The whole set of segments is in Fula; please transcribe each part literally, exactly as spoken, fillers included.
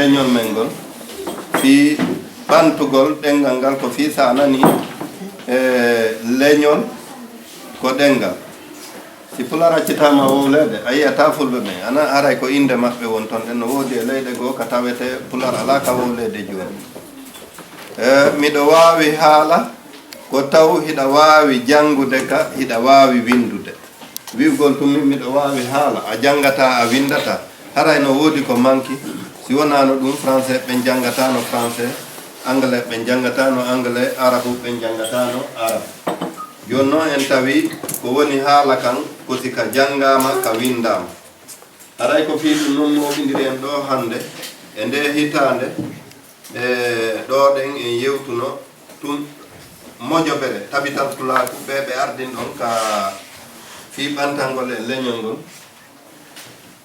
Leñol men ngol, fii ɓantugol ɗenngal ngal, ko fii so a nanii, e, leñol ko ɗenngal. Si Pulaar accitaama wowleede, a yi'ataa Fulɓe ɓen. Ana haray ko innde maɓɓe woni ton ɗen, no woodi e leyɗe goo ka tawetee Pulaar alaa ka wowleede jooni. E, miɗo waawi haala ko taw hiɗa waawi janngude ka, hiɗa waawi winndude. Wi'ugol tun min miɗo waawi haala, a janngataa, a winndataa, haray no woodi ko manki. Si wonaano ɗun, Français ɓen janngataano Français, Anglais ɓen janngataano Anglais, Arabu ɓen janngataano Arabu. Jooni non en tawi ko woni haala kan ko si ka janngaama, ka winndaama. Haray ko fii ɗun non mooɓindiri en ɗoo hannde e ndee hitaande, e ɗoo ɗen en yewtuno tun mojobere Tabital Pulaaku ɓe ɓe ardin ɗon ka fii ɓantangol e leñol ngol.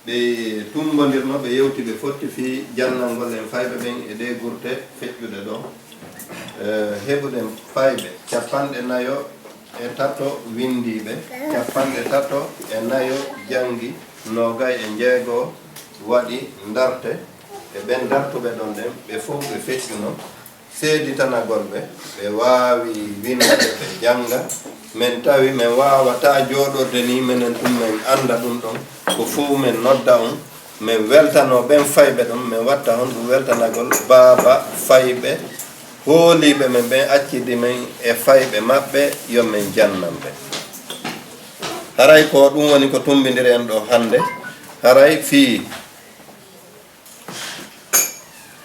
Ɓe tumbondirno, ɓe yewti, ɓe fotti fii jannangol en fayɓe ɓen e ɗee gurte feƴƴuɗe ɗoo. E, heɓuɗen fayɓe capanɗe nayo e tato winndiiɓe, capanɗe tato e nayo janngi, noogay e njeego waɗi ndarte. E ɓen dartuɓe ɗon ɗen, ɓe fow ɓe feƴƴuno seeditanagol ɓe, ɓe waawi winndude, ɓe jannga. Men tawi men waawataa jooɗorde nii, menen tun men annda ɗun ɗon. Ko fow men nodda on, men weltanoo ɓen fayɓe ɗon, men watta honɗun weltanagol baaba fayɓe hooliiɓe men ɓen, accidi men e fayɓe maɓɓe, yo men jannan ɓe. Haray ko ɗun woni ko tumbindiri en ɗoo hannde, haray fii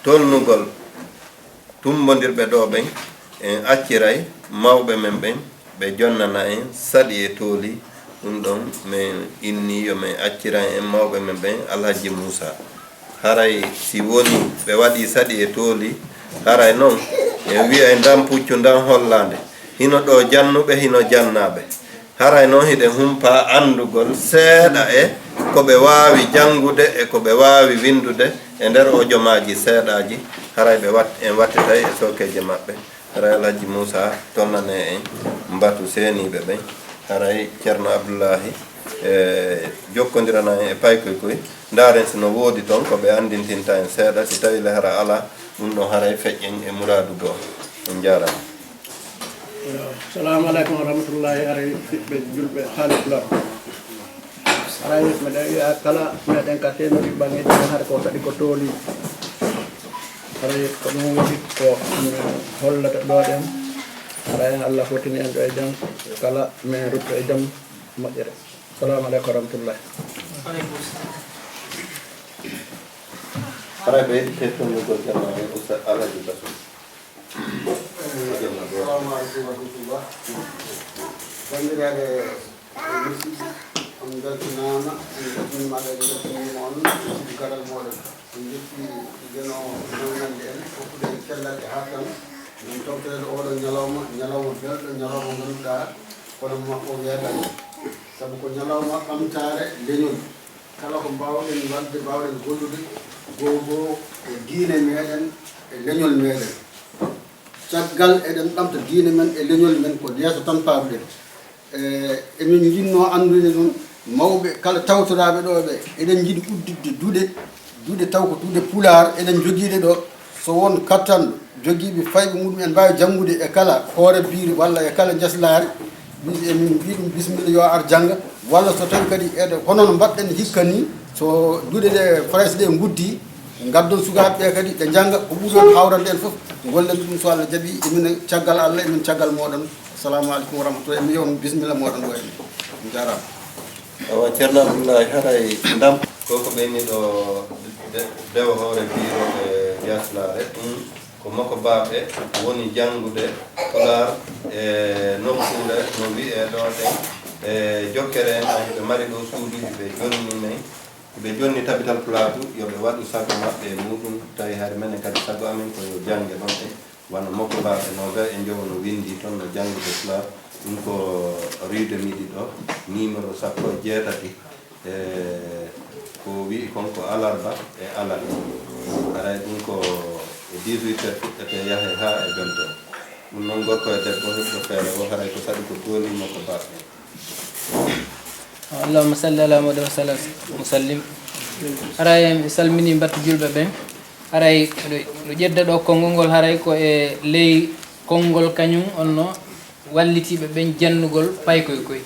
tolnugol tumbondirɓe ɗoo ɓen, en acciray mawɓe men ɓen, ɓe jonnana en saɗi e tooli. Ɗun ɗon men inni yo men acciran en mawɓe men ɓen, Alhaji Muusa. Haray si woni ɓe waɗii saɗi e tooli, haray non en wi'ay ndan puccu ndan hollaande. Hino ɗoo jannuɓe, hino jannaaɓe. Haray non hiɗen humpaa anndugol seeɗa e ko ɓe waawi janngude e ko ɓe waawi winndude e nder ojomaaji seeɗaaji. Haray ɓe wat-, en wattitay e sookeeje maɓɓe. Haray Alhaji Muusa, tolnanee en mbatu seeniiɓe ɓen. Haray Ceerno Abdullaahi, e, jokkondirana en e paykoy koy. Ndaaren si no woodi ton ko ɓe anndintinta en seeɗa, si tawii le hara alaa, ɗun ɗon haray feƴƴen e muraadu goo. On njaaraama. Salaamu aleykum wa rahmatullaahi, haray ɓiɓɓe julɓe haaliflar. Haray miɗo wi'a kala meɗen ka teemedere ɓaŋeeji ɗin, haray ko saɗi ko tooli. Haray ko ɗun woni ko hollata ɗoo ɗen. Haray en Allah fottini en ɗoo e jam, kala men rutto e jam moƴƴere. Salaamu aleykum wa rahmatullaahi. Haray ɓe heɗi teddunugol jamaare Ustaz Alhaji Basu. Assalamu aleykum wa rahmatullah. Banndiraaɓe musidɓe, on mbeltinaama, en mbeltiniima, en mbeltiniima on, musidɓe garal mooɗon. En njetti Geno nawnande en, hokkude en cellal e haatan, min tawtoreede ooɗoo ñalawma, ñalawma belɗo, ñalawma ngannduɗaa, kono makko weeɓani. Sabu ko ñalawma ɓamtaare leñol. Kala ko mbaawɗen waɗde, mbaawɗen gollude, goo goo e diine meɗen, e leñol meɗen. Caggal eɗen ɓamta diine men e leñol men, ko yeeso tan paaduɗen. E, emin njinnoo anndude noon, mawɓe kala tawtoraaɓe ɗoo ɓe, eɗen njiɗi udditde duɗe, duɗe taw ko duɗe Pulaar, eɗen njogiiɗe ɗoo. So won kattanɗo jogiiɓe fayɓe muɗum en mbaawi janngude e kala hoore biiri walla e kala njaslaare, bis-, emin mbiya ɗum bisimilla yo ar jannga, walla so tawi kadi eɗe, hono no mbaɗɗen hikka ni, so duɗe ɗe Farayse ɗe nguddii, ngaddon sukaaɓe ɓe kadi ɓe njannga, ko ɓuri on hawrande en fof, ngollen ɗum so Allah jaɓii, emin caggal Allah, emin caggal mooɗon. Assalamu aleykum wa rahmatullahi. Mi wiya on bisimilla mooɗon ɗo en. On njaaraama. Awa, Ceerno Abdullahi, haray ndam ko ko ɓeyni ɗo de-, dewo hoore biiro e Jaaslaare, ɗum ko Moko Baaɓe woni janngude Pulaar e nokkuure no wi'ee ɗo ɗen e jokkere en, ɓe mari ɗo suudu, ɓe jonni men, ɓe jonni Tabital Pulaar, yo ɓe waɗu sago maɓɓe e muɗum, tawi hari menen kadi sago amen ko yo jannge ɗon ɗe. Wano Moko Baaɓe noogay e njowo no winndi ton no janngude Pulaar, ɗum ko rue de Midi ɗo, numéro sappo e jeetati, e ko wi'i kon ko alarba e alarba. Haray ɗum ko dix-huit heures fuɗɗete yahe haa e vingt heures. Ɗum noon gorko e debbo heɓɗo feere o, haray ko saɗi ko tooli Moko Baaɓe. Allahumma salli ala Muhammad wa sallam, wa sallim. Haray en salmini mbattu julɓe ɓen. Haray no, no ƴedda ɗo konngol ngol, haray ko e ley konngol kañum on no wallitiiɓe ɓen jannugol paykoy koy.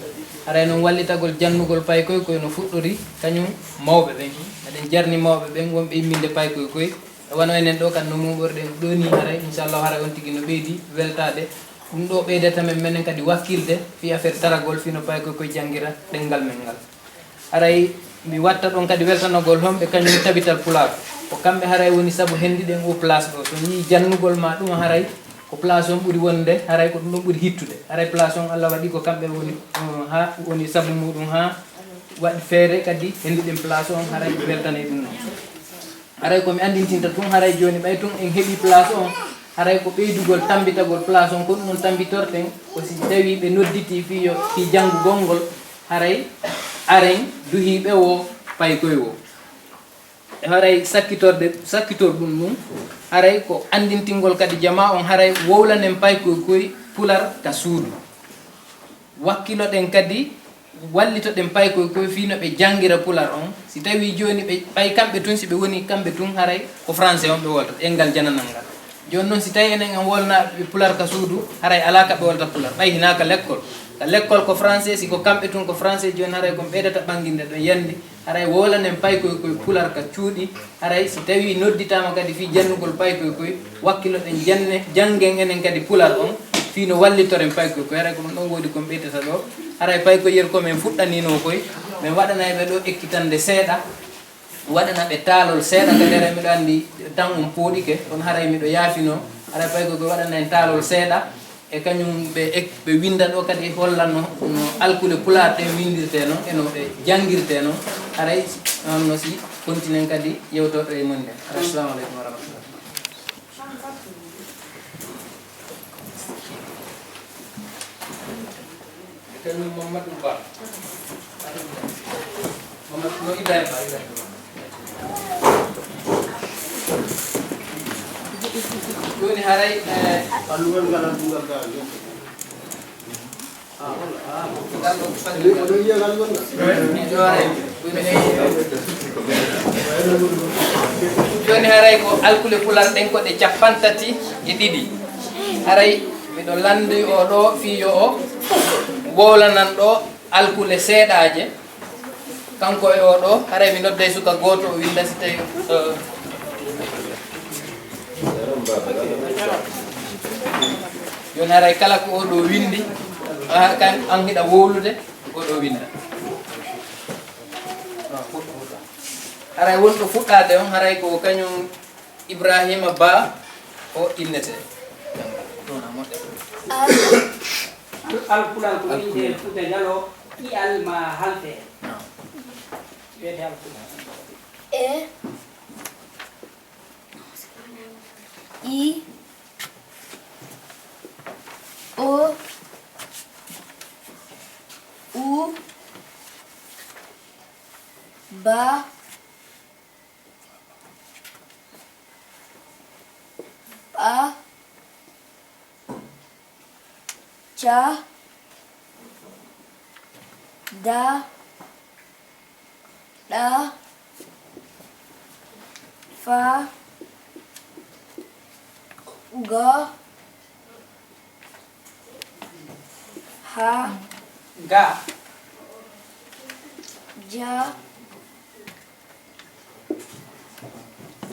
Haray noon wallitagol jannugol paykoy koy no fuɗɗori kañum mawɓe ɓen. Eɗen jarni mawɓe ɓen wonɓe imminde paykoy koy. E wano enen ɗo kan no muuɓorɗen ɗo ni, haray inchallahu haray on tigi no ɓeydi weltaade. Ɗum ɗo ɓeydata men menen kadi wakkilde fii affaire daragol fii no paykoy koy janngira ɗemngal men ngal. Haray mi watta ɗon kadi weltanagol homɓe kañum tabital pulaar. Ko kamɓe haray woni sabu hendiɗen o place ɗo. So on yii jannugol ma ɗum haray ko place on ɓuri wonde, haray ko ɗum ɗon ɓuri hittude. Haray place on Allah waɗi ko kamɓe woni, uh, ha woni sabu muɗum ha waɗi feere kadi hendiɗen place on haray ɓe weltanay ɗum non. Haray ko mi anndintinta tun, haray jooni ɓay tun en heɓi place on, haray ko ɓeydugol tammbitagol place on, ko ɗum non tammbitorten, ko si tawii ɓe nodditii fii yo, fii janngugol ngol, haray aren duhiiɓe wo paykoy wo. Haray sakkitorde, sakkitorɗum ɗum, haray ko anndintingol kadi jamaa on, haray wowlanen paykoy koy pular ka suudu. Wakkiloɗen kadi, wallitoɗen paykoy koy fii no ɓe janngira pular on. Si tawii jooni ɓe, ɓay kamɓe tun, si ɓe woni kamɓe tun, haray ko français on ɓe wolta, ɗemngal jananal ngal. Jooni non, si tawii enen en wolnaaɓe ɓe pular ka suudu, haray alaa ka ɓe wolta pular. Ɓay hinaa ka lekkol. Ka lekkol ko français, si ko kamɓe tun ko français, jooni haray ko mi ɓeydata ɓannginde ɗon yandi. Haray wowlanen paykoy koy pular ka cuuɗi. Haray si tawii nodditaama kadi fii jannugol paykoy koy, wakkiloɗen janne, janngen enen kadi pular on, fii no wallitoren paykoy koy. Haray ko ɗum ɗon woodi ko mi ɓeytata ɗo. Haray paykoy yer ko men fuɗɗaniino koy, men waɗanay ɓe ɗo ekkitande seeɗa, waɗana ɓe taalol seeɗa ka nder, miɗo anndi tan on pooɗike, kono haray miɗo yaafinoo. Haray paykoy koy waɗana en taalol seeɗa. E kañum ɓe ek-, ɓe winnda ɗo kadi holla no, no alkule pulaar ɗen winndirtee non, e no ɗe janngirtee non. Haray, on no si kontinen kadi yewtorde e mon nden. Haray, assalamu aleykum wa rahmatullah. E kañum Mamadou Ba. Mamadou, no Ibrahima, Ibrahima. Jooni haray, eh, alluwal ngal, alluwal ngal. Ah, ah. Ngal ɗo, oɗo yiya ngal wonno? Jooni haray ko alkule pular ɗen ko ɗe cappanɗe tati e ɗiɗi. Haray miɗo lanndi o ɗo fii yo o wowlanan ɗo alkule seeɗaaje. Kanko e oo ɗoo, haray mi nodday suka gooto, o winnda si tawi, eh, jooni haray kala ko oo ɗoo winndi, ah, kan an hiɗa wowlude, oo ɗoo winnda. Haray wonɗo fuɗɗaade on, haray ko kañum Ibrahima Ba o innetee. Ɗum na moƴƴa. Al-, alkulal ko wi'etee Fuuta Jaloo, ƴi'al maa halfee. Wi'etee alkulal. E, I, O, U, Ba, Ɓa, Ca, Da, Ɗa, Fa, Ga, Ha, Ga, Ja,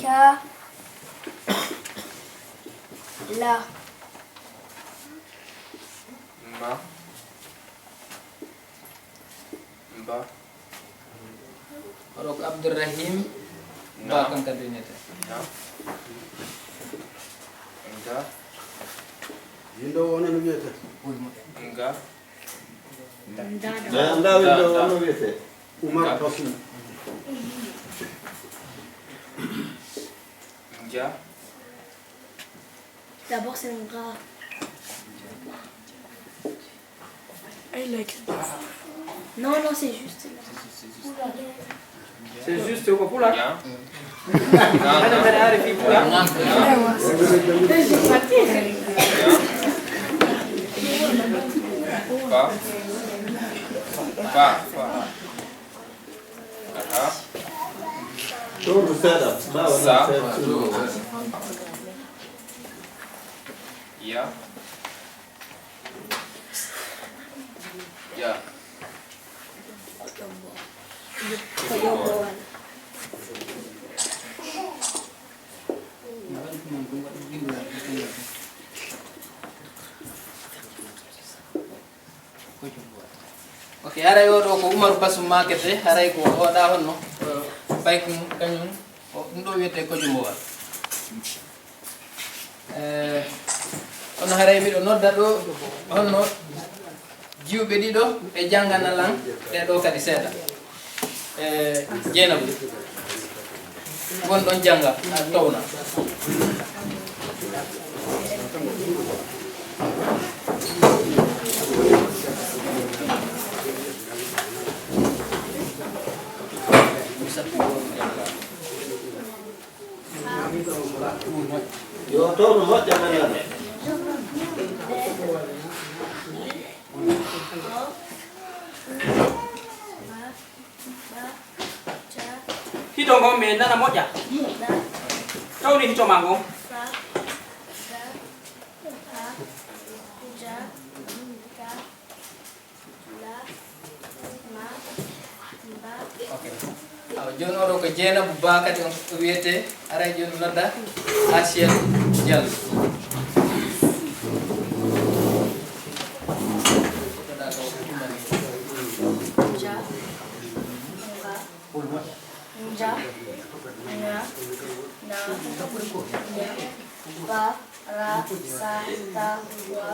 Ca, La. Ma. Ba. Oɗo ko Abdourahim Ba. Naam. Kanko adduñete. Naam. Nga. Yindo wona no wiyete? Nga. Nda, nda, nda, nda, nda, nda, nda wiyete? Umar Nga. Basu. Nga. D'abord, c'est un gras. I like it. Non, non, c'est juste là. C'est juste au pula. Ada, ada, ada, di pula. Pa. Pa, pa. Aha. Tourne seeɗa. Ma wona Sa. Seeɗa. Ya. Ya. Ok, haray o ɗo ko Umaru Basum Makete, haray ko oɗa honno, eh, Baykun kañum, o, ɗum ɗo wiyete Kojumbo Wal. Eh, kono haray miɗo nodda ɗo honno jiwɓe ɗiɗo ɓe janngana lan ɗe ɗo kadi seeɗa. Eh, Jeenabu. Won ɗon jannga, a towna. Yo, towno moƴƴa, men nana. Hito ngon mi nana moƴƴa. Tawni hito ma ngon. Ok. Awa, jooni oɗo ko Jeenabu Ba kadi on wiyete, aray jooni nodda Asiya Diallo. Ja. Ba. Ja. Nya. Na. Nya. Ba. Ra, sa, ta, wa,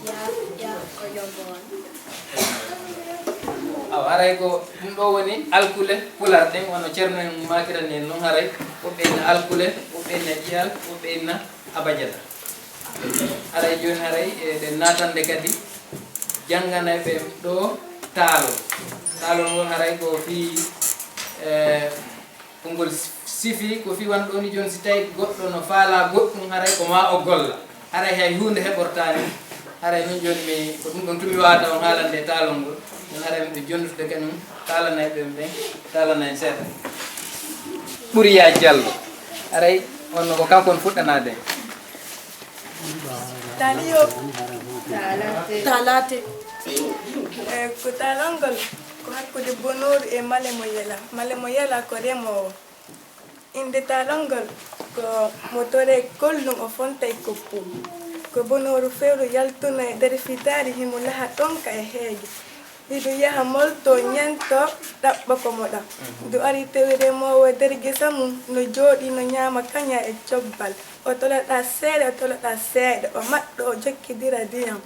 ya, ya, ko yombo on. Awa, haray ko ɗum ɗo woni alkule pular ɗen, wano ceerno en makirani en noon, haray woɓɓe inna alkule, woɓɓe inna ƴiyal, woɓɓe inna abajada. Haray jooni haray, e, ɗen naatande kadi jannganay ɓe ɗo taalo. Taalo ngol haray ko fii, e, Konngol sifi ko fii wano ɗoo ni jooni, si tawii goɗɗo no faalaa goɗɗum, haray ko maa o golla. Haray hay huunde heɓortaani. Haray min jooni mi, ko ɗum ɗon tun mi waawata on haalande e taalol ngol. Ɗum haray miɗo jonnude kañum taalanay ɓe ɓen, taalanay seeɗa. Ɓuriya Jallo. Haray on no ko kanko on fuɗɗanaade. Taliyo. Talate. Eh, ko taalol ngol ko hakkunde Bonooru e Male mo Yela. Male mo Yela ko remoowo. Innde taalol ngol ko mo toree kollum o fontay koppu. Ko Bonooru fewru yaltuno e nder fitaari himo laha ɗonka e heege. Hiɗu yaha molto ñento ɗaɓɓa ko moɗa. Ndu ari tawi remoowo nder gesa mum no jooɗii no ñaama kaña e cobbal. O toloɗaa seeɗa, o toloɗaa seeɗa, o maɗɗo, o jokkidira ndiyam.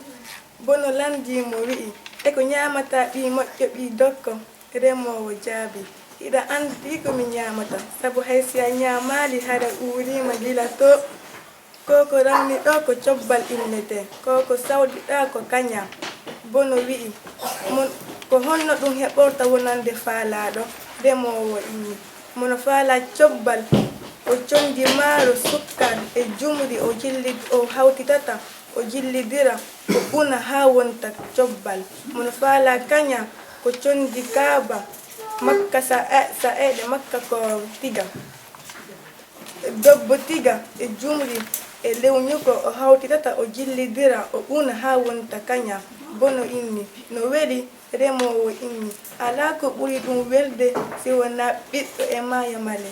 Bono lanndii mo wi'i, "E ko ñaamataa ɓii moƴƴo, ɓii dokko?" Remoowo jaabii, "Hiɗa anndi ko mi ñaamata, sabu hay si a ñaamaali hara uuriima gila to." Ko ko rawni ɗoo ko cobbal innetee, ko ko sawdiɗaa ko kaña. Bono wi'i, "Mon, ko honno ɗum heɓorta wonande faalaaɗo?" Remoowo inni, "Mono faalaa cobbal, o conndi maaro sukkar e jumri, o jilli, o hawtitata, o jillidira, o una haa wonta cobbal. Mono faalaa kaña, ko conndi kaaba, makka sa, sa'eeɗe makka ko tiga." Dobbo tiga e jumri e lewñuko o hawtitata, o jillidira, o una haa wonta kaña. Bono inni, "No weli." Remoowo inni, "Alaa ko ɓuri ɗum welde si wonaa ɓiɗɗo e maaya Male."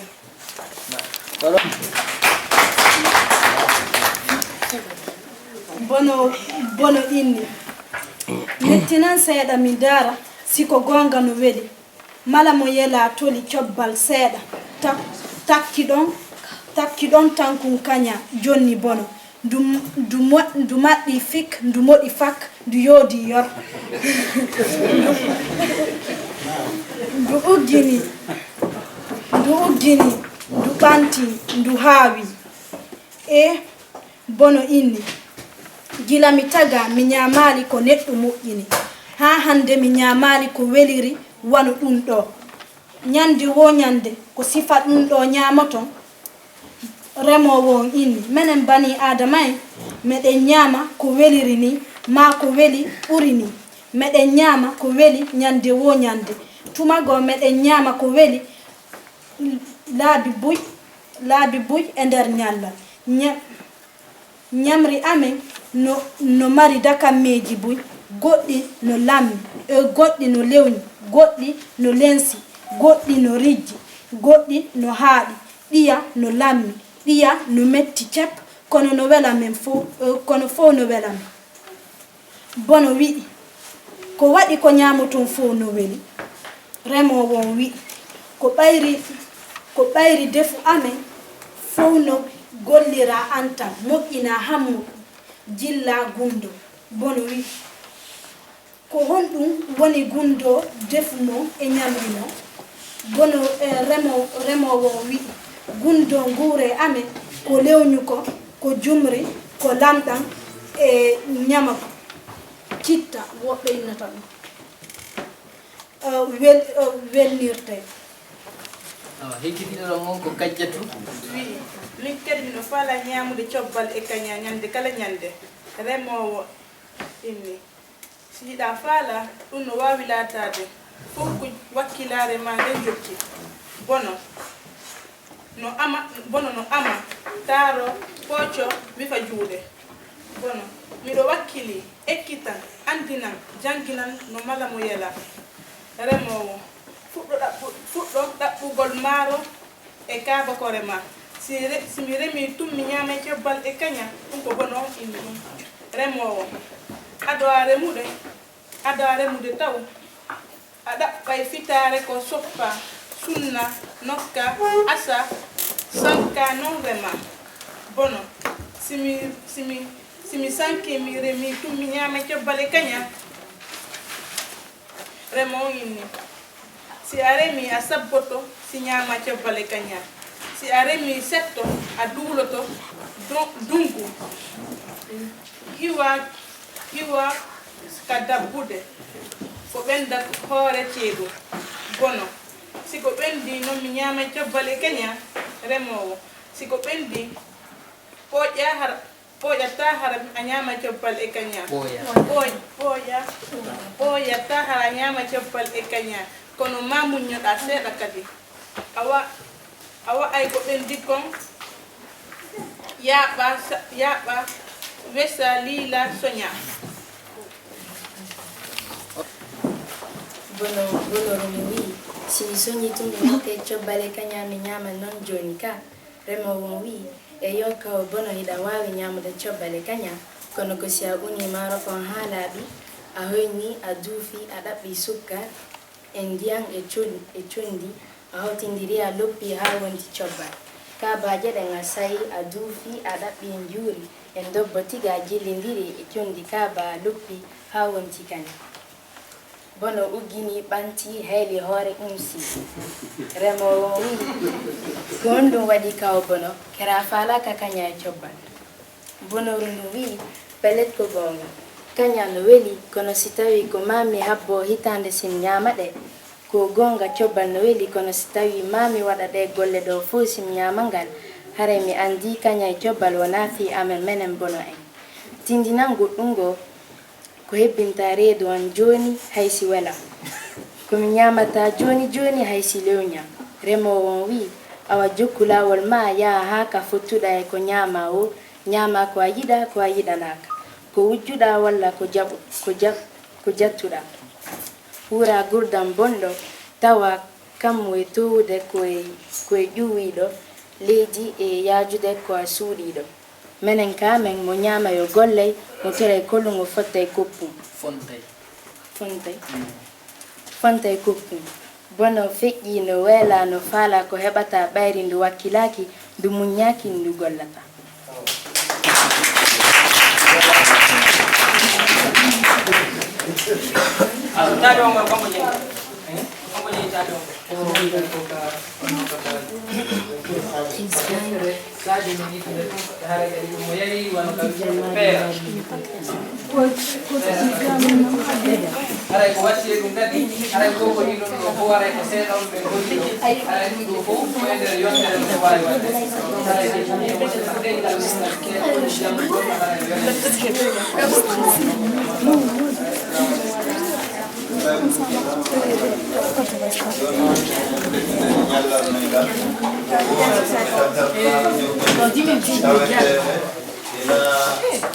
Bono, Bono inni, "Mettinan seeɗa mi ndaara si ko goonga no weli." Mala mo Yela toli cobbal seeɗa, tak-, takki ɗon, takki ɗon tankun kaña jonni Bono. Ndu, ndu mo-, ndu maɗɗi fik, ndu moɗi fak, ndu yoodi yor. Ndu uggini, ndu uggini, ndu ɓanti, ndu haawi. E Bono inni, "Gila mi tagaa, mi ñaamaali ko neɗɗo moƴƴini. Haa hannde mi ñaamaali ko weliri wano ɗum ɗoo. Ñande woo ñande, ko sifa ɗum ɗoo ñaamoton?" Remoowo on inni, "Menen banii Aadama en, meɗen ñaama ko weliri nii, maa ko weli ɓuri nii. Meɗen ñaama ko weli ñande woo ñande. Tuma goo meɗen ñaama ko weli, laabi buy, laabi buy e nder ñallal. Ña-, ñamri amen no, no mari dakammeeji buy, goɗɗi no lammi, e goɗɗi no lewñi, goɗɗi no lensi, goɗɗi no rijji, goɗɗi no haaɗi, ɗiya no lammi, ɗiya no metti cep, kono no wela men fof, e kono fof no wela men. Bono wi'i, "Ko waɗi ko ñaamoton fof no weli?" Remoowo on wi'i, "Ko ɓayri, ko ɓayri defu amen fof no gollira antan, moƴƴina han moƴƴi, jilla gundo." Bono wi'i, "Ko honɗum woni gundo defu mon e ñamri mon?" Bono, e, remo-, remoowo on wi'i, "Gundo nguure amen ko lewñu ko, ko jumri, ko lamɗam e ñamako, citta, woɓɓe innata ɗum, e, wel-, e, welnirte." Awa, hekkitinoɗon on ko Kajjatu. Wi'i, "Min kadi miɗo faala ñaamude cobbal e kaña ñande kala ñande." Remoowo inni, "Si hiɗa faala, ɗum no waawi laataade fof ko wakkilaare ma nden jokki. Bono no ama, bono no ama, taaro, pooco, wifa juuɗe. Bono miɗo wakkilii, ekkitan, anndinan, jannginan no mala mo yela." Remoowo, "Fuɗɗo ɗaɓɓu-, fuɗɗo ɗaɓɓugol maaro e kaaba ko remaa. Si re-, si mi remii tun mi ñaamay cobbal e kaña, ɗum ko bono on inni ɗum." Remoowo, "Ado a remude, ado a remude taw, a ɗaɓɓay fitaare ko soppa, sunna, nokka, asa, sanka, non remaa. Bono, si mi, si mi, si mi sanki, mi remii tun mi ñaamay cobbal e kaña." Remoowo on inni, "Si a remii, a sabboto, si ñaama cobbal e kaña. Si a remii setto, a duuloto du-, dungu. Hiwa, hiwa ka dabbude, ko ɓendat hoore ceeɗu. Bono, si ko ɓendi non mi ñaama cobbal e kaña." Remoowo, "Si ko ɓendi, pooƴa hara, pooƴataa hara a ñaama cobbal e kaña." Pooya. Pooy-, pooya. "Pooyataa hara a ñaama cobbal e kaña. Kono ma muññoɗaa seeɗa kadi. Awa, awa ay ko ɓendi kon, yaaɓa, sa-, yaaɓa, wesa, liila, soña." Bono, bonoru no wi'i, "Si mi soñi tun mi nattay cobbal e kaña mi ñaama non jooni ka." Remoowo on wi'i, "Eyyo kaw Bono, hiɗa waawi ñaamude cobbal e kaña, kono ko si a unii maaro kon haa laaɓi, a hoyni, a duufi, a ɗaɓɓi sukkar e ndiyan e con-, e conndi, a hawtindiri, a loppi haa wonti cobbal. Kaabaaje ɗen a sayi, a duufi, a ɗaɓɓi njuuri e ndobbo tigi, a jillindiri e conndi kaaba, a loppi haa wonti kaña." Bono uggini, ɓanti, hayli hoore, umsi. Remoowo on wi'i, "Ko honɗum waɗi kaw Bono? Kera faalaaka kaña e cobbal?" Bonoru ndun wi'i, "Pellet ko goonga. Kaña no weli, kono si tawii ko maa mi habboo hitaande si mi ñaama ɗe, ko goonga cobbal no weli, kono si tawii maa mi waɗa ɗee golle ɗoo fow si mi ñaama ngal, haray mi anndii kaña e cobbal wonaa fii amen menen Bono en. Tinndinangol ɗum ngoo, ko hebbinta reedu an jooni hay si wela. Ko mi ñaamata jooni jooni hay si lewña." Remoowo on wi'i, "Awa jokku laawol maa, yaha haa ka fottuɗaa e ko ñaamaa woo, ñaamaa ko a yiɗaa, ko a yiɗanaaka, ko wujjuɗaa walla ko jaɓu-, ko jaɓ-, ko jattuɗaa. Huuraa gurdam bonɗo, tawa kammu e toowude ko e, ko e ƴuwiiɗo leydi e yaajude ko a suuɗiiɗo. Menen ka men, mo ñaama yo gollay, mo toray kolungo fottay koppum." Fontay. Fontay. Mm. Fontay koppum. Bono feƴƴii, no weelaa, no faalaa ko heɓata ɓayri ndu wakkilaaki, ndu muññaaki, ndu gollata. Haray ko watti e ɗum kadi, haray ko ko ɗiɗon ɗo fof, haray ko seeɗa on ɓe golliti, haray ɗum ɗo fof ko e nder yontere no waawi waɗde. Haray ko ɗum ɗo fof, haray ko ɗum ɗo fof, haray yontere. Jooni noon, ɓe ɓe tawi taweteeɓe ina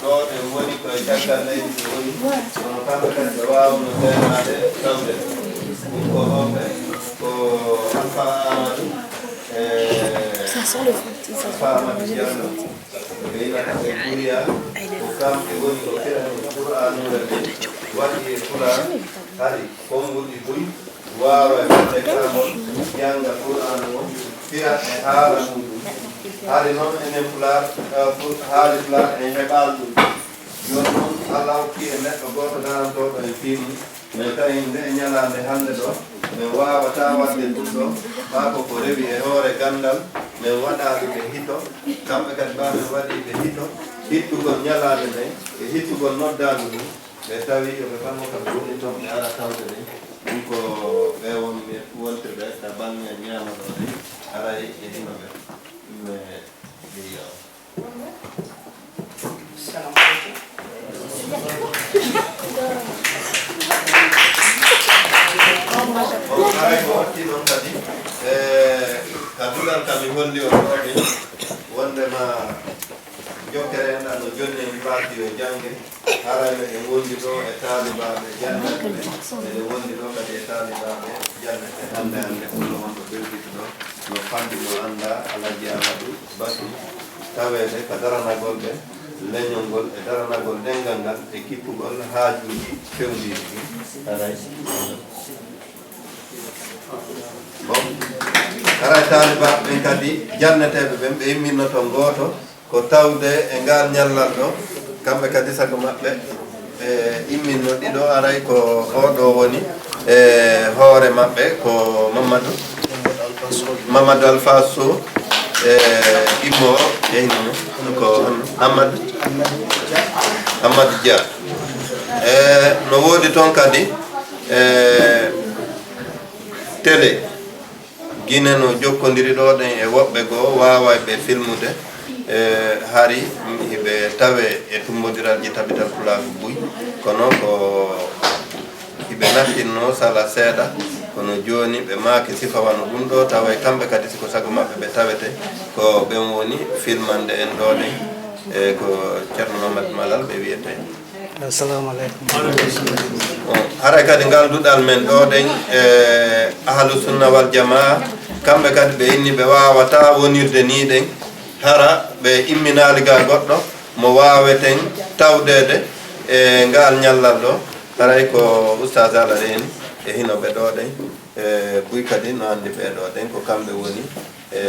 ɗo ɗe ngoni ko e caggal leydi ɓe ngoni, kono kamɓe kadi ɓe waawno seedaade tawde. Ɗum ko homɓe? Ko Alfa Amadou e Alfa Amadou Diallo. Ɓe inata e Kuliya, ko kamɓe ngoni ko firani Qur'aanure nden, waɗi e Pulaar, hari konguɗi buy, waawa e fedde karamol, jannga Qur'aanu on, fira e haala muuɗum. Hari noon enen Pulaar, eh, Pu-, haali Pulaar en heɓaali ɗum. Jooni noon, Alla hokki en neɗɗo gooto darantooɗo en fii mum. Min tawi nde ñalaande hannde ɗo, min waawataa waɗde ɗum ɗo, maa ko ko rewi e hoore ganndal, min waɗaali ɓe hito, kamɓe kadi maa min waɗii ɓe hito, hittugol ñalaande nden e hittugol noddaandu ndun, ɓe tawi yo ɓe ɓannu kam woni toon, ɓe ara tawde ɗen. Ɗum ko ɓe won wontirɓe ka baŋŋe ñaama ɗo ɗen, haray e hino ɓe. Ɗum e ɗum yaw. Assalamu aleykum. Bon, haray ko watti ɗon kadi, e, ka duɗal kam mi holli on ɗo ɗen, wondema jokkere enɗan no jonni en mbaati yo jannge, haray meɗen wondi ɗo e taalibaaɓe jannata ɓe, meɗen wondi ɗo kadi e taalibaaɓe jannata hannde hannde, kono on ɗo ɓeyditi ɗo. No famɗi, no anndaa Alhaji Amadou Bassou, taweede ka daranagol ɓe leñol ngol e daranagol ɗemngal ngal e kippugol haajuuji fewndiiɗi ɗin. Haray. Bon. Haray taalibaaɓe ɓen kadi, janneteeɓe ɓen, ɓe imminnoto ngooto. Ko tawde e ngal ñallal ɗo, kamɓe kadi sago maɓɓe, ɓe imminno ɗiɗo, aray ko oo ɗo woni e hoore maɓɓe, ko Mamadou, Mamadou Alpha Sow, e immo, e hino ko Amadou, Amadou Dia. E no woodi toon kadi e télé. Gine no jokkondiri ɗo ɗen e woɓɓe goo, waaway ɓe filmude, e hari hiɓe tawe e tummbondiral ji Tabital Pulaagu buy, kono ko hiɓe nattinno sala seeɗa, kono jooni ɓe maaki sifa wano ɗum ɗo, taway kamɓe kadi si ko sago maɓɓe ɓe tawete, ko ɓen woni filmande en ɗo ɗen, e ko Ceerno Mamadou Malal ɓe wiyete. Assalamu aleykum. Bon, haray kadi ngal duɗal men ɗo ɗen, e Ahlu Sunna wal Jamaa, kamɓe kadi ɓe inni ɓe waawataa wonirde nii ɗen, hara ɓe imminaali ga goɗɗo mo waaweten tawdeede e ngal ñallal ɗo, haray ko Oustaz Ala reeni e hino ɓe ɗo ɗen, e buy kadi no anndi ɓe ɗo ɗen ko kamɓe woni e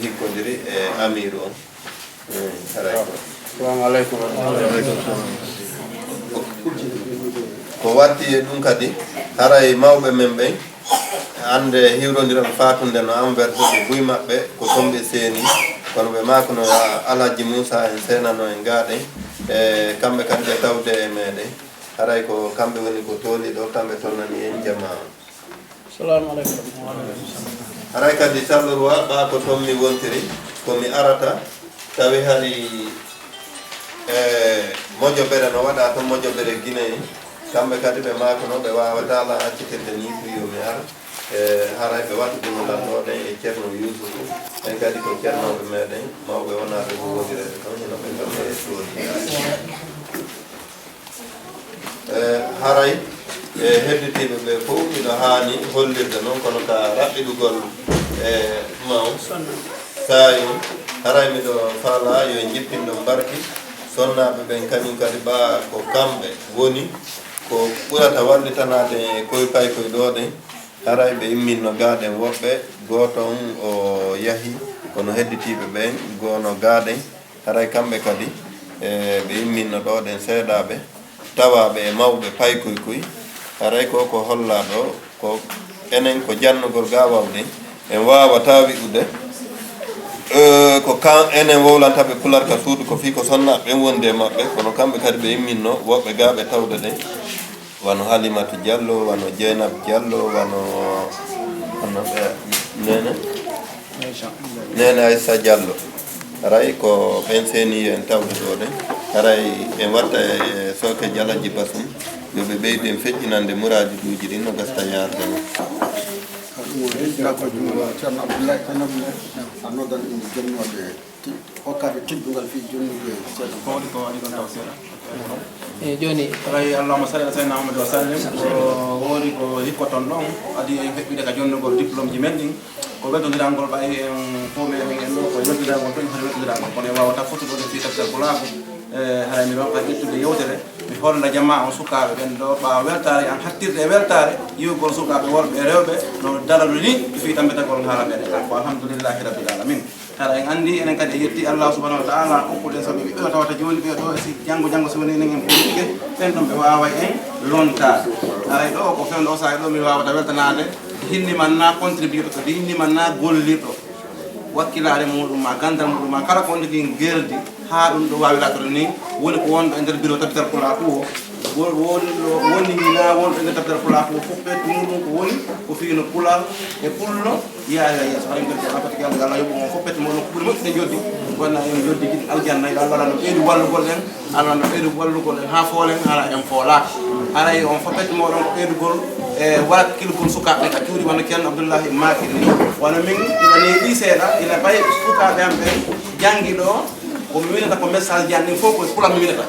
hikkondiri e Amiiru on. Assalamu aleykum. Ko watti e ɗum kadi, haray mawɓe men ɓen, annde hiwrondiral faatunde no envers ɓe buy maɓɓe, ko toon ɓe seeni, kono ɓe maakuno Alhaji Muusa en seenano en gaaɗen, e kamɓe kadi ɓe tawde e meɗen. Haray ko kamɓe woni ko tooli ɗo, kamɓe tolnani en jamaa on. Salamu aleykum. Haray kadi Charleroi, ɓaa ko toon mi wontiri, ko mi arata, tawi hari e mojobere no waɗa toon, mojobere Guinée. Kamɓe kadi ɓe maakuno ɓe waawataa lan accitirde nii, fii yo mi ar. E haray ɓe waɗi ɗum lan ɗo ɗen e Ceerno Yuusufu. Ɓen kadi ko ceernooɓe meɗen, mawɓe wonaaɓe ko wondireede toon, hino ɓe kam e toon. E, haray, e, hedditiiɓe ɓe fof miɗo haani hollirde noon, kono ka raɓɓiɗugol, e, maw saayo, haray miɗo faalaa yo en njippin ɗon barki sonnaaɓe ɓen, kañum kadi ɓaa ko kamɓe woni ko ɓurata wallitanaade e koy paykoy ɗo ɗen. Haray ɓe imminno gaaɗen woɓɓe, gooto on o yahi, kono hedditiiɓe ɓen goono gaaɗen. Haray kamɓe kadi, e, ɓe imminno ɗo ɗen seeɗaaɓe, tawaaɓe e mawɓe paykoy koy. Haray ko ko hollaa ɗo, ko enen ko jannugol ga wawde, en waawataa wi'ude, e, ko kan enen wowlanta ɓe pular ka suudu, ko fii ko sonnaaɓe ɓen wondi e maɓɓe, kono kamɓe kadi ɓe imminno woɓɓe ga ɓe tawde ɗen. Wano Halimatu Diallo, wano Jeynab Diallo, wano, wano, eh, Nene? Nene Aissa Diallo. Haray ko ɓen seeni en tawde ɗo ɗen. Haray en watta e Sooke Jalaji Basum. Yo ɓe ɓeydu en feƴƴinande muraaduuji ɗin no gasta yaarde non. Ɗum o heddinaa ko junngo Ceerno Abdullahi Kane Abdullahi, a noddan inde jonnooɓe ti-, hokkaaɓe teddungal fii jonnude seeɗa. Ko waɗi, ko waɗi ɗon taw seeɗa. E jooni. Alay, Allahumma salli ala sayyidina Muhammad wa sallim. Ko woni ko hikkoton ɗon, adii en heɓɓude ka jonnugol diplôme ji men ɗin. Ko weltondirangol ɓay en fof meɗen en ɗo, ko weltondirangol to en haɗi weltondirangol. Kono en waawata fotude ɗo fii tabital pulaagu. E, haray mi ronka ƴettude yewtere, mi holla jamaa on sukaaɓe ɓen ɗo, ɓaawo weltaare an hattirde e weltaare, yi'ugol sukaaɓe worɓe e rewɓe no darori ni fii tammbitagol haala meɗen. Ko alhamdulillahi rabbil alamin. Hara en anndi, enen kadi en yetti Allah subhanahu wa ta'ala, okkude en sabu ɓiɓɓe o tawata jooni ɓe ɗo, e si janngo, janngo si woni enen en politique, ɓen ɗon ɓe waaway en lontaade. Haray ɗo ko fewndo o saa'i ɗo mi waawata weltanaade, hinni man na contributeur, kadi hinni man na gollirɗo. Wakkilaare muɗum ma, ganndal muɗum ma, kala ko on jogii ngerdi, haa ɗum ɗo waawi laatoto ni, woni ko wonɗo e nder biro tabital pulaaku o, Wo-, won-, woni na wonɓe nder deftere pulaaku o fof, pette muɗum ko woni ko fii no pulal e pullo yaaya yeeso. Haray en mbiyii Allah fati ko Allah, Allah yoɓu on fof, pette muɗum ko ɓuri moƴƴude joddi. Wona en joddi giɗi aljanna, yo Allah no ɓeydu wallugol en, Allah no ɓeydu wallugol en haa foolen, hara en foolaaka. Haray on fof pette muɗum ko ɓeydugol e wakkilgol sukaaɓe ka cuuɗi wano Ceerno Abdullahi Maakiri ni. Wano min ina neeɓi seeɗa, ina ɓay sukaaɓe am ɓen janngi ɗo, ko mi winata ko message ji an ɗin fof ko e pulaar mi winata.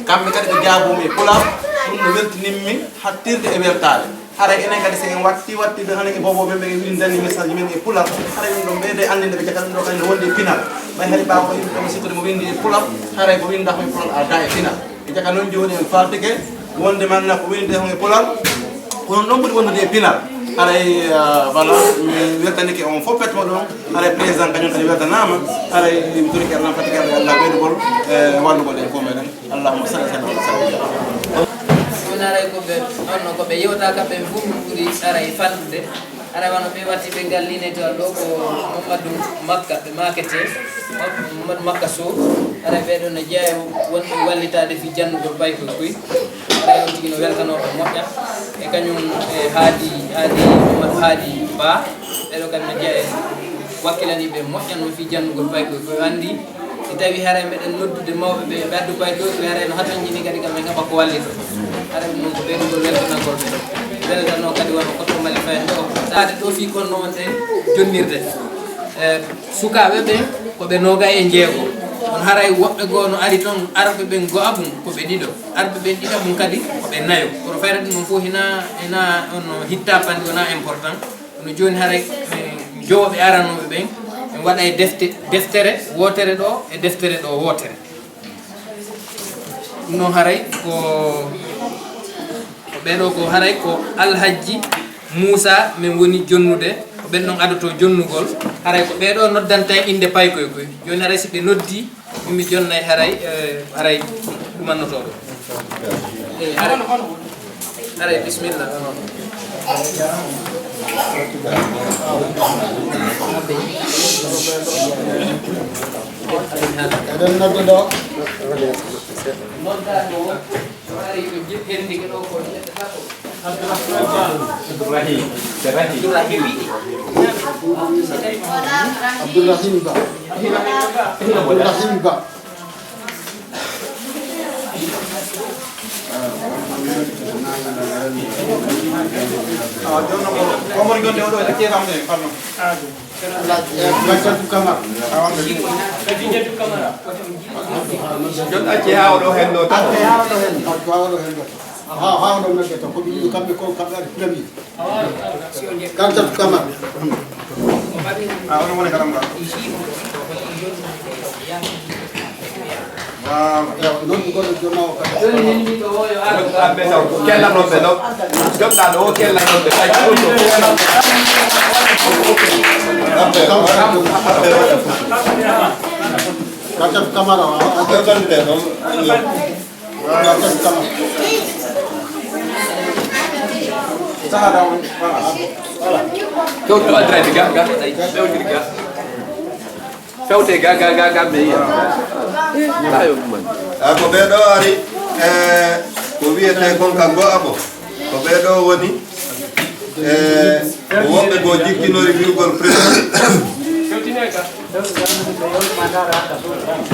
Kamɓe kadi ɓe jaabumi e pulaar, ɗum no weltinimmi hattirde e weltaare. Haray enen kadi so en watti, watti ɓe hanen e bobo men ɓe windani message men e pulaar, haray ɗum ɗon ɓeyde anndinde ɓe jaka ɗum ɗo kadi no wondi e pinal. Ɓay hari ɓaawo ko yimɓe ɓe sikkude mo windi e pulaar, haray ko winda ko e pulaar alda e pinal. E jaka noon jooni en faltike wonde man na ko windi e pulaar, ko noon ɗon ɓuri wondude e pinal. Haray, ah, voilà, mi weltanike on fof petmo ɗon. Haray président kañum kadi weltanaama. Haray mi torike Allah, fatike Allah, Allah ɓeydugol, eh, wallugol en fof meɗen. Allahumma salli ala sayyidina Muhammad. Ɗum haray ko ɓe, on no ko ɓe yewta ka ɓen fof ɗum ɓuri haray fanɗude. Haray wano ɓe watti ɓe ngal linetewa ɗo ko Mamadou Makka, ɓe makete, Mamadou Makka Sow. Haray ɓee ɗoo no jeyaa e wonɓe wallitaade fii jannugol paykoy koy. Haray on tigi no weltanoo ko moƴƴa. E kañum e Haadi, Haadi, Mamadou Haadi Ba. Ɓee ɗoo kadi no jeyaa e wakkilaniiɓe moƴƴa noon fii jannugol paykoy koy. Anndi si tawii haray meɗen noddude mawɓe ɓe, ɓe addu paykoy koy, haray no hatanjini kadi kam en heɓa ko wallitoo. Haray ɗum noon ko ɓeydugol weltanagol ɓe. Weltanoo kadi wano ko to Mali fayen ɗo. Saade ɗo fii kono no wonde jonnirde. E, sukaaɓe ɓe ko ɓe noogay e njeego. Kono haray woɓɓe goo no ari toon, arɓe ɓen go'aɓun ko ɓe ɗiɗo. Arɓe ɓen ɗiɗaɓun kadi ko ɓe nayo. Kono fayda ɗum noon fof hina, hina on no hitta bandi wona important. Kono jooni haray, e, jowo ɓe aranooɓe ɓen, en waɗa e defte, deftere wootere ɗo, e deftere ɗo wootere. Ɗum noon haray ko, ko ɓee ɗoo ko haray ko Alhajji Muusa men woni jonnude, ko ɓen ɗon adotoo jonnugol. Haray ko ɓee ɗoo noddanta en innde paykoy koy. Jooni haray si ɓe noddii, min mi jonnay haray, eh, haray ɗumannotoo ɗo. Eh, haray, haray bisimilla. Eɗen nodda ɗo. Abdourahim. Abdourahim. Abdourahim Ba. Abdourahim Ba. Awa, jooni noon ko, ko woni gonde oɗo e keefam nde, pardon. Gaccatu Camara. Jooni acce haa oɗo henno tan. Acce haa oɗo henno. Acce haa oɗo henno. Haa, haa oɗo nodde to. Ko ɓe ɗiɗo kamɓe ko kamɓe ari premier. Gaccatu Camara. Ah, oɗo woni garam ngal. Voilà. Ewa, noon ko goɗɗo jonnoowo kadi. Kamɓe taw ko kellanooɓe ɗo. Jonnaaɗo o kellanooɓe kay. Gaccatu Camara, o, o. Gaccatu Camara. Saha daw, voilà. Voilà. Ɗo, ɗo addirani ga, ga, ga, ga. Fewte ga, ga, ga, ga, me yiya. Tayo ɗum man. Ah, ko ɓee ɗo ari, eh, ko wiyetee kon ka Go'abo. Ko ɓee ɗo woni, eh, ko wonɓe goo jikkinori wi'ugol président.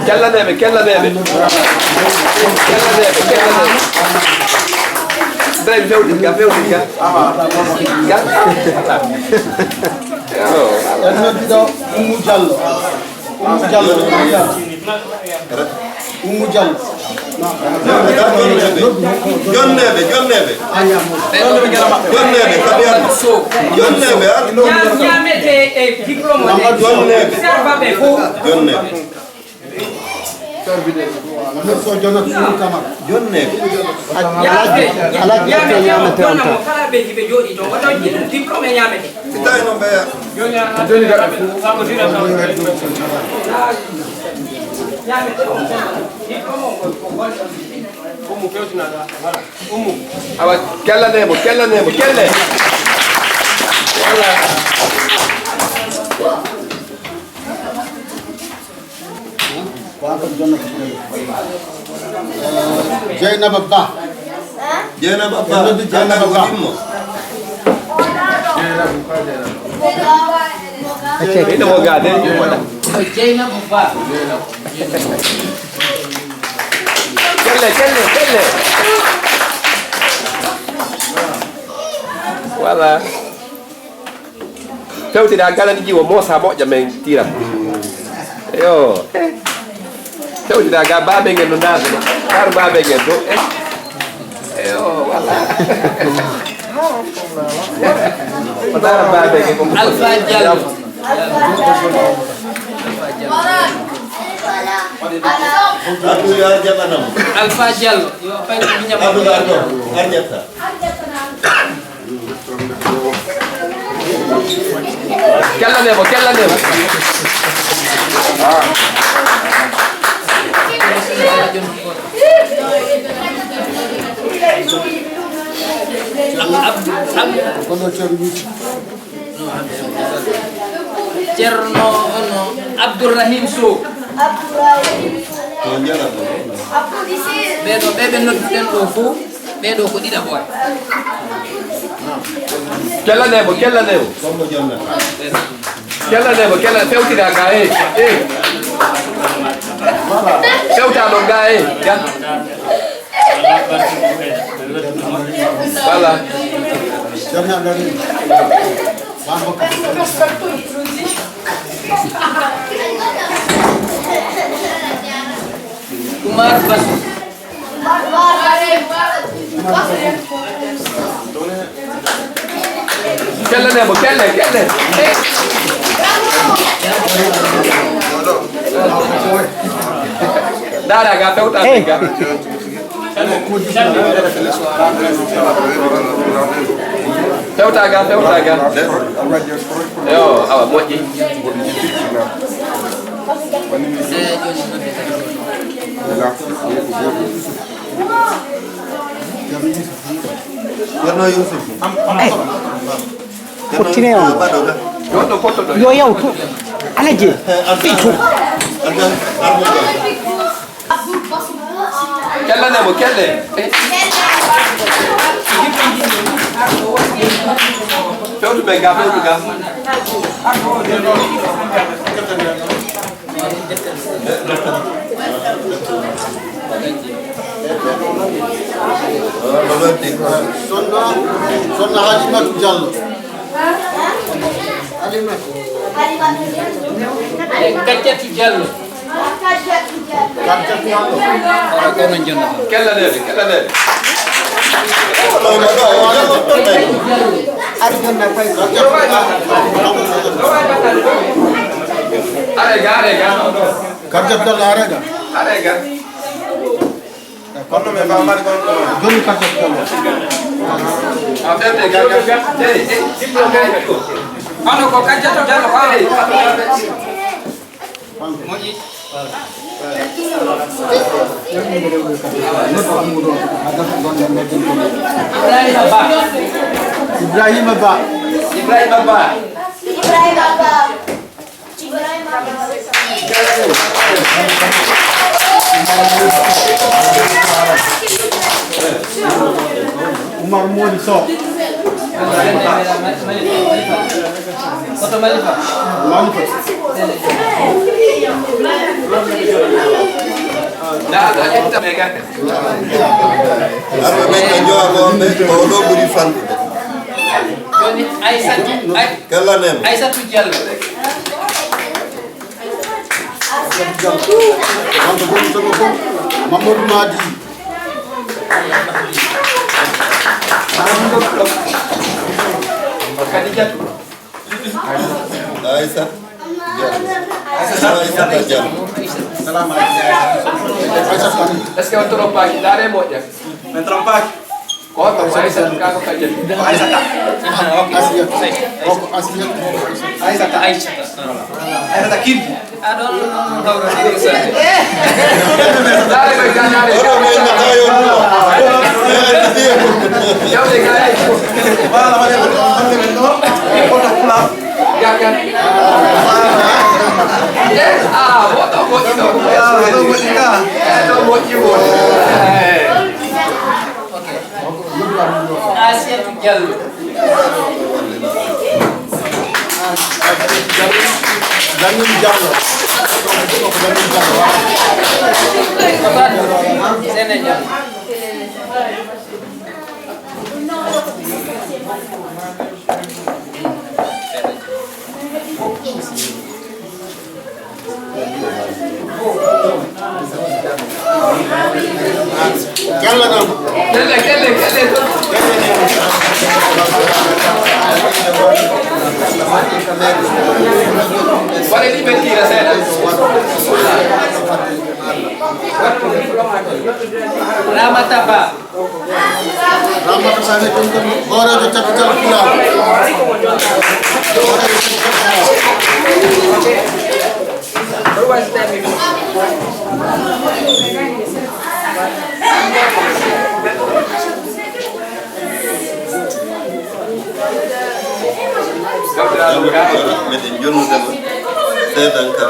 Kellaneeɓe, kellaneeɓe. Kellaneeɓe, kellaneeɓe. Fewti ga, fewti ga. Ga. Yo. En noddi ɗo Oumou Diallo. Oumou Diallo, Oumou Diallo. Oumou Diallo. Jonneeɓe, jonneeɓe. Jonneeɓe, Kabiyatu. Jonneeɓe, ah. Ñaamete e diplôme. Jonneeɓe. Jonneeɓe. Jonneeɓe. Alaa ƴettee ñaamete on tan. Kala ɓe hiɓe jooɗii ɗon, wata jiɗu diplôme e ñaamete. Si tawi noon ɓeya. Joni gaɗa fof. Awa, kellanee mo, kellanee mo, kelle. Voilà. Dieynaba Ba. Dieynaba Ba. Dieynaba Ba. Ina mo ga de. Dieynaba Ba. Kelle, kelle, kelle. Voilà. Fewtida galani jiwo mosa moƴƴa men tira. Yo. Fewtida ga babe ngel no naade. Kar babe ngel do. Yo, wala. O dara babe ngel ko Alpha Diallo. Abdou ya jabanam. Alpha Diallo. Yo, pay ko nyam. Abdou Diallo. Arjata. Kellanee mo, kellanee mo. Kono Ceerno Yusuf. Ceerno ono Abdourahim Sow. Ɓeeɗo ɓe ɓe nodduɗen ɗo fof. Ɓeeɗo ko ɗiɗaɓo en. Kellanee mo, kellanee mo. Kellanee mo, kellanee, fewtida ga, eh, eh. Fewta ɗon ga, eh, ga. Voilà. Oumar Bassou. Kellanee mo, kelle, kelle. Dara ga, fewta ga. Fewta ga, fewta ga. Yo, awa, moƴƴi. Ceerno Yusuf. Fottine on. Yo yawtu. Alaji. Fii to. Kellanee mo, kelle. Fewtu ɓe ga, fewtu ga. Sonna, Sonna Halimatu Diallo. Halimatu. Kajjatu Diallo. Kajjatu Diallo. Kajjatu Diallo. Kella nene, kella nene. Arega, arega. Karjat Diallo arega. Arega. Kono mi faamaani kon. Joni Karjat Diallo. A fewte ga, ga, ga. Hey, hey. Ano ko Karjat Diallo, hey. Moƴƴi. Ibrahima Ba. Ibrahima Ba. Ibrahima Ba. Ibrahima Ba. Oumar Mody Sow. Koto Malifa. Malifa. Arɓe ɓen ko jowaɓe on ɓe, ko o ɗo ɓuri fanɗude. Joni Aysatu, Ay-, Kala nem. Aysatu Diallo. Mamadou Madi. Khadijatu. Aysata Diallo. Aysata Diallo. Est-ce que on trompaaki? Ndaaree moƴƴa. Mi trompaaki. Ko on ko Aysata, kaa ko Khadijatu? Ko Aysata. Ah, ok. Asiyat. Ko ko Asiyat. Aysata. Aysata. Aysata Kiddi. Aɗon hawra ni sa. Dare ɓe ganare. Oɗo men no tawi on ɗo. Jawde gare. Wala wala ko ɗo hande men ɗo. Ko to kula. Gaga. Yes, ah, woto moƴƴi ɗo. Ah, woto moƴƴi ka. Eh, ɗo moƴƴi won. Eh. Asiatou Diallo. Lamine Diallo. Lamine Diallo. Sene Diallo. Kelle, kelle, kelle. Waɗe ɗi ɓe tiira seeɗa. Ramata Ba. Ramata Sané, ɗum ɗum hooreejo capital Pulaar. Meɗen jonnude ma seedanka.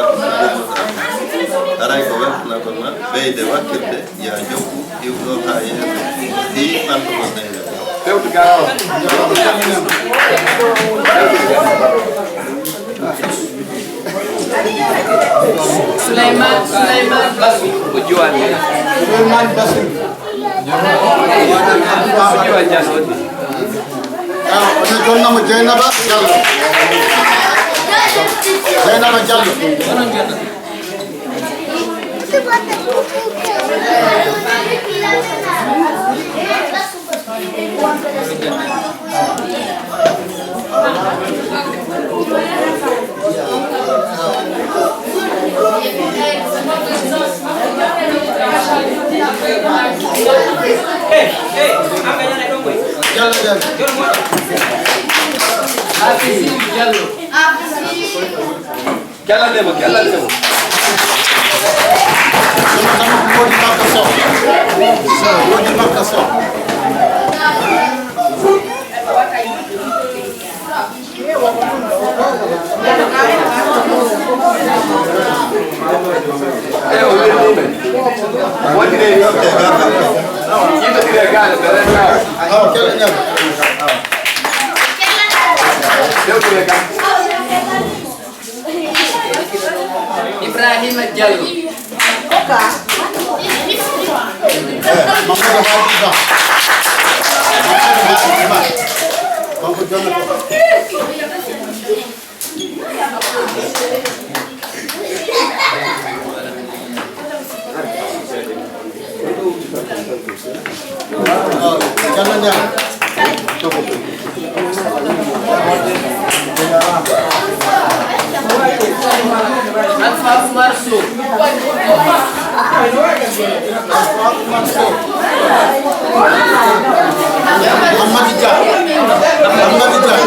Haray ko weltanagol ma ɓeyde wakkilde. Yaa jokku iwɗo haa yeeso, fii ɓanto mo seyre. Fewtu gaawa. Souleymane, Souleymane Bassou ko Diwan. Souleymane Bassou. Ko Diwan Diallo. Ewa, onon jonnamo Dieynaba Diallo. Dieynaba Diallo. Diallo, Diallo. Hafiz Diallo. Kellanɗe mo, kellanɗe mo. Woodi makka so. Woodi makka so. E o welni men. Woodire yoɓe. Yiɗodire gaale ɓe renna. Awa, kellanɗe mo. Yewtire kam. Ibrahima Diallo. Eh, Mamadou Hadi Ba. Mamadou Hadi Ba. Kanko jonnoto. Alpha Oumar Sow. Alpha Oumar Sow. Amadou Dia. Amadou Dia.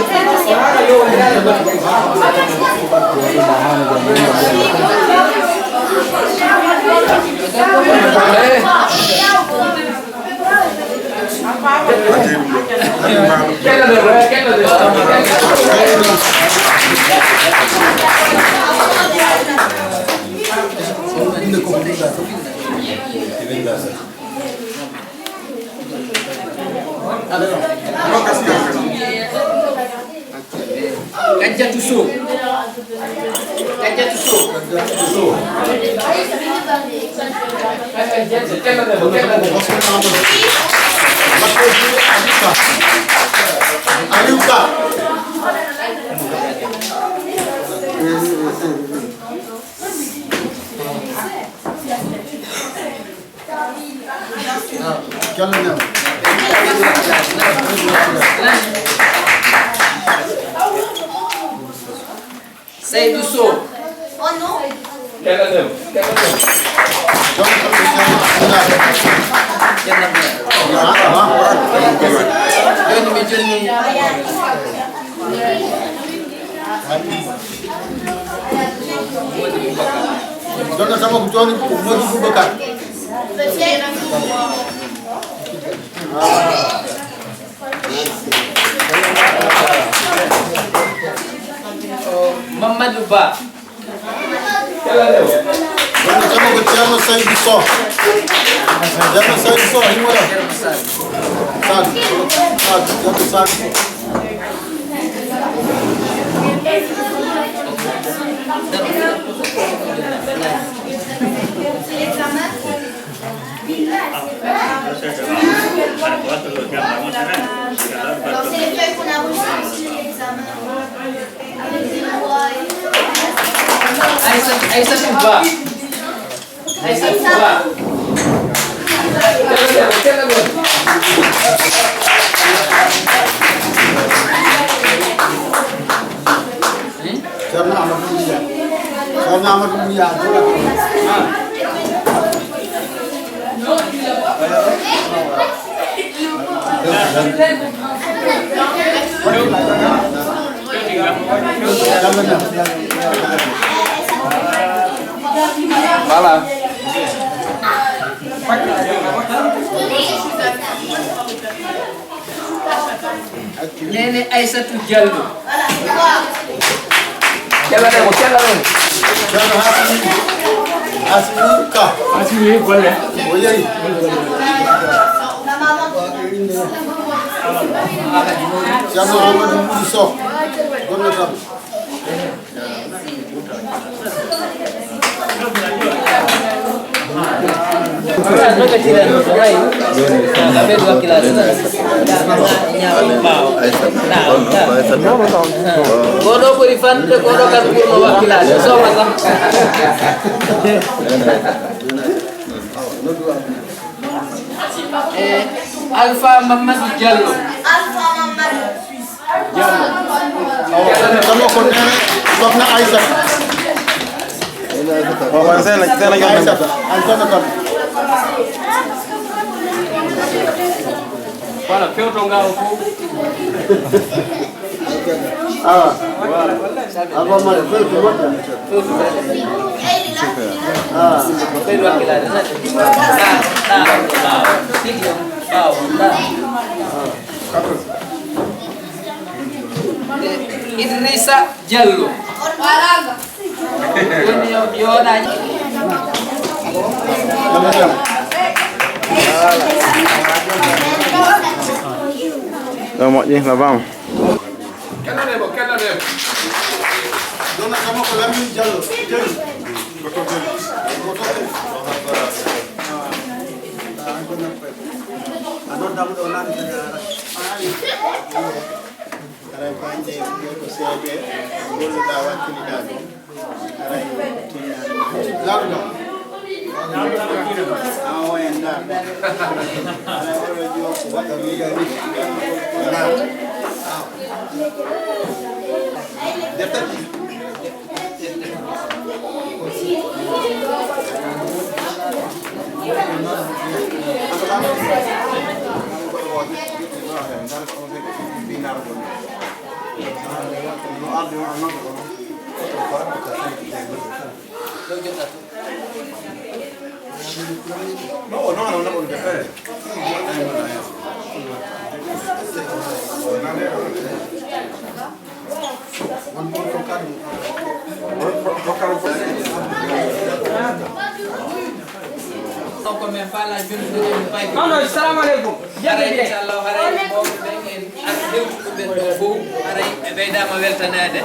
Kadiatou Sow. Kadiatou Sow. Aliou Ka. Calminama. Seydou Sow. Joni mi jonni. Jonna sama ko joni ko Modi Boubacar. Mamadou Ba. Jonna sama ko Ceerno Saydu Sow. Ceerno Saydu Sow, himo ɗo. Sadu, Sadu, Ceerno Sadu. Aïssa, Aïssa Touba. Aïssa Touba. Ceerno Amadou Mouya. Ceerno Amadou Mouya. Voilà. Nene Aissatou Diallo. Jalla men ko, jalla men. Ceerno Hasimi, Hasimi Ka. Hasimi golle. O yehi. Ceerno Amadou Wuli Sow. Golle tan. Ko ɗo ɓuri fannude, ko ɗo kam ɓurno wakkilaade. Soma tan. E Alpha Mamadou Diallo. Alpha Mamadou. Kamo ko nene, sokhna Aissata. Waaw, waaw, seen la, seen la, Aissata, an sokhna kam. Voilà, fewto nga o fof. Ah. Alpha Mamadou, fewto moƴƴa. Ah. Idrissa Diallo. Woni yo, yo wona. Ɗo moƴƴi, no bam. Kellanee mo, kellanee mo. Ɗon kam ko Lamine Diallo. Diallo. Ko to Diallo. Ko to Diallo. A noddaama ɗo naane kadi a arat. Aray ko hannde ko seede golluɗaa wakkiliɗaa ɗum. Aray tinnaani. Laaɓuɗo. Awo en ndaar. Aray oɗo jiwo ko waɗa wiiga ni. Ndaar. Nde tati. Kono, salamu aleykum. Jaggi de. Inchallah, haray ko mawɓe ɓen en. Hewtuɓe ɓen ɗo fow, haray ɓe ɓeydaama weltanaade.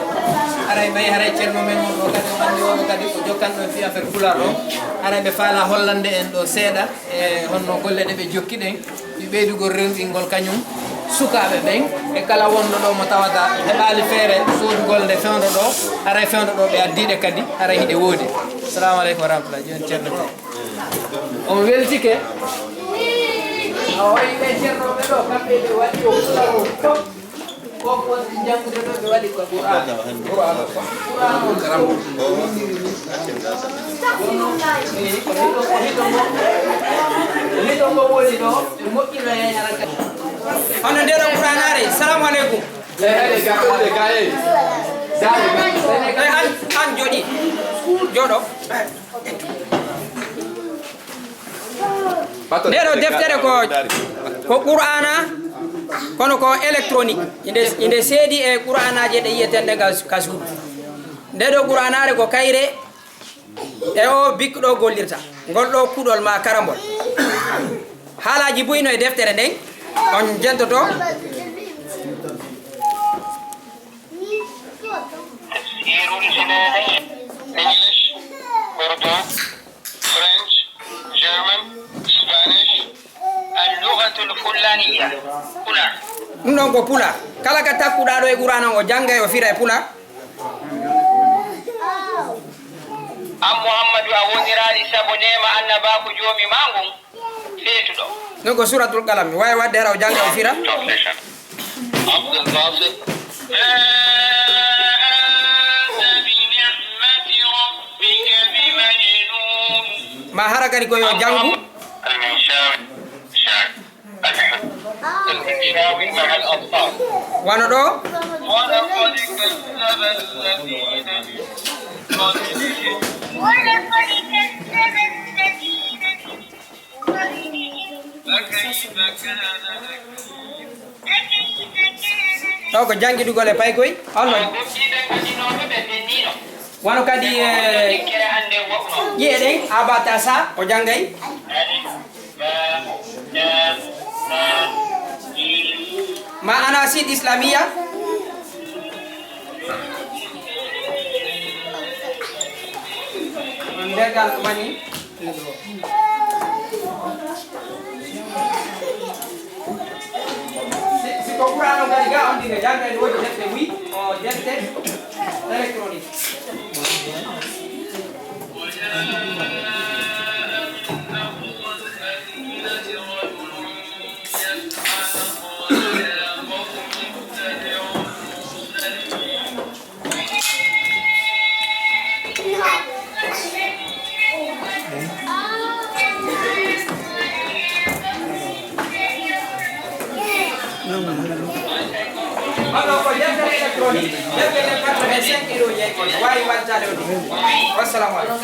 Haray ɓay, haray ceerno men on ɗo kadi, o anndi on kadi ko jokkanɗo e fii affaire Pulaar on. Haray ɓe faala hollande en ɗo seeɗa e honno golle ɗe ɓe jokki ɗen, fii ɓeydugol rewɓingol kañum sukaaɓe ɓen, e kala wonɗo ɗo mo tawata heɓaali feere soodugol nde fewndo ɗo, haray fewndo ɗo ɓe addii ɗe kadi, haray hiɗe woodi. Salaamu aleykum wa rahmatullah. Jooni ceerno Tall. On weltike. A hoyi ɓe ceernooɓe ɗo, kamɓe ɓe waɗi ko Pulaar on fof. Ko ko woni janngude ɗo, ɓe waɗi ko Qur'an. Qur'an on fof. Kono, eh, ko hito, ko hito ngo, ko hito ngo woni ɗo, ɓe moƴƴinoya e hara kadi. Hono nde ɗo Qur'anaare, salamu aleykum. Eh, eh, ga, eh, ga, eh. Ga, eh, ga. Eh, an, an jooɗi. Jooɗo. Nde ɗo deftere ko, ko Qur'aana, kono ko électronique. Inde, inde seedi e Qur'aanaaje ɗe yi'eten ɗe ka, ka suudu. Nde ɗo Qur'aanaare ko kayre e o bik ɗo gollirta. Ngol ɗo kuɗol ma karambol. Haalaaji buy no e deftere nden, on jentoto. تسهيل الجنانين. English, Urdu, French, German, Spanish. اللغة الفلانية. Pulaar. Ɗum ɗon ko Pulaar. Kala ka takkuɗaa ɗo e Qur'aana o janngay o fira e Pulaar. An Muhammadu, a woniraali sabu neema annabaaku Joomi maa ngun. Feetuɗo. Ɗum ko Suuratul Qalam. Mi waawi waɗde hara o jannga o fira. Translation. Abdul Basit. ما أنت بنعمة ربك بمجنون. Ma hara kadi ko yo janngu. Al-Minshawi. Al-Minshawi مع الأطفال. Wano ɗo. ولقد كذب الذين من قبلهم. ولقد كذب الذين من Ɗo ko janngidugol e paykoy. Allo. Wano kadi, eh, ƴi'e ɗen, Abatasa, o janngay. Ma Anasid Islamiya. Nder gal mani. Si, si ko Qur'an on kadi ga on ɗiɗo jannga, en woodi defte buy, o defte électronique. Oɗo ko deftere électronique, deftere quatre-vingt-cinq euros jeyi ko waawi wallitaade on. Wassalamu aleykum.